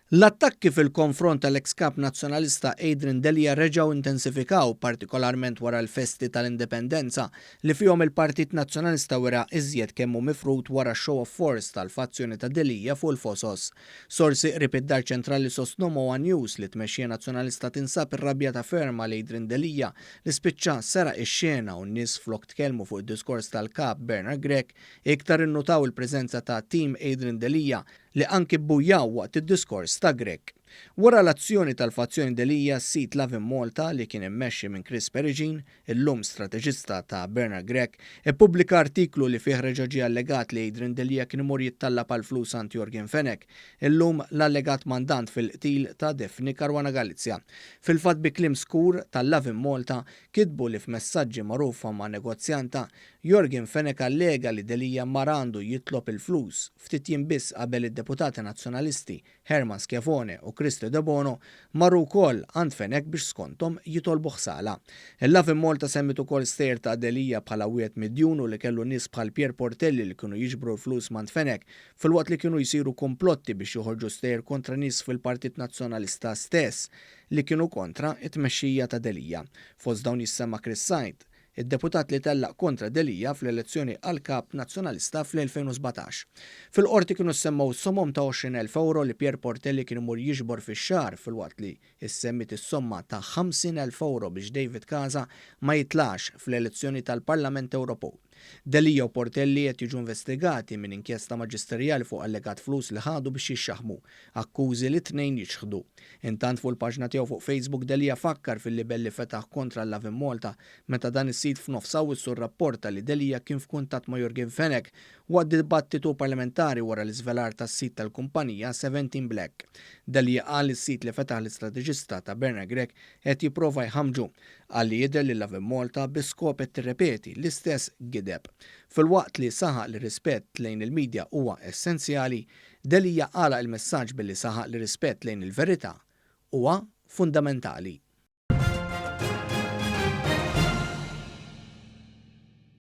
L-attakki fil-konfront tal-eks Kap Nazzjonalista Adrian Delia reġgħu intensifikaw partikolarment wara l-festi tal-Indipendenza li fihom il-Partit Nazzjonalista wera iżjed kemm hu mifrud wara show of force tal-fazzjoni ta' Delia fuq il-Fosos. Sorsi qrib id-Dar Ċentrali sostnew ma' one News li t-tmexxija Nazzjonalista tinsab irrabjata ferm għal Adrian Delia li spiċċa seraq ix-xena u n-nies flok tkellmu fuq id-diskors tal-Kap Bernard Grech iktar innutaw il-preżenza ta' Team Adrian Delia li anki bbujaw waqt id-diskors ta' Grech. Wara l-azzjoni tal-fazzjoni Delia, s-sit Lovin Malta li kien immexxi minn Chris Peregin, illum strateġista ta' Bernard Grech, ippubblika artiklu li fih reġa' ġie allegat li Adrian Delia kien imur jittallab għall-flus għand Yorgen Fenech, illum l-allegat mandant fil-qtil ta' Daphne Caruana Galizia. Fil-fatt bi kliem skur tal-Lovin Malta kitbu li f'messaġġi magħrufa ma' negozjanta, Yorgen Fenech allega li Delia mar għandu jitlob il-flus, ftit jiem biss qabel id-deputati Nazzjonalisti Herman Schiavone u Kristy Debono marru wkoll għand Fenech biex skonthom jitolbu ħsala. Il-Lovin Malta semmiet ukoll stejjer ta' Delia bħala wieħed midjun u li kellu nies bħal Pierre Portelli li kienu jiġbru l-flus m'għand Fenech filwaqt li kienu jsiru kumplotti biex joħorġu stejjer kontra nies fil-Partit Nazzjonalista stess li kienu kontra t-tmexxija ta' Delia. Fost dawn jissemma Chris Said, id-deputat li tellaq kontra Delia fl-elezzjoni għal Kap Nazzjonalista fl-2017. Fil-Qorti kienu ssemmew somom ta' 20,000 ewro li Pierre Portelli kien imur jiġbor fix-xahar filwaqt li ssemmiet is-somma ta' 50,000 ewro biex David Casa ma jitlax fl-elezzjoni tal-Parlament Ewropew. Delia u Portelli qed jiġu investigati minn inkjesta maġisterjali fuq allegat flus li ħadu biex jixxaħħmu, akkużi li t-tnejn jiċħdu. Intant fuq il-paġna tiegħu fuq Facebook Delia fakkar fil-libell li fetaħ kontra Lovin Malta meta dan is-sit f'nofs Awwissu rrapporta li Delia kien f'kuntatt ma' Yorgen Fenech waqt dibattitu parlamentari wara l-iżvelar tas-sit tal-kumpanija Seventeen Black. Delia qal li s-sit li fetaħ l-istrateġista ta' Bernard Grech qed jipprova jħammġu. Qal li jidher li Lovin Malta bi skop qed tirrepeti l-istess gideb. Filwaqt li saħaq li r-rispett lejn il-media huwa essenzjali, Delia għalaq il-messaġġ billi saħaq li rispett lejn il-verità huwa fundamentali.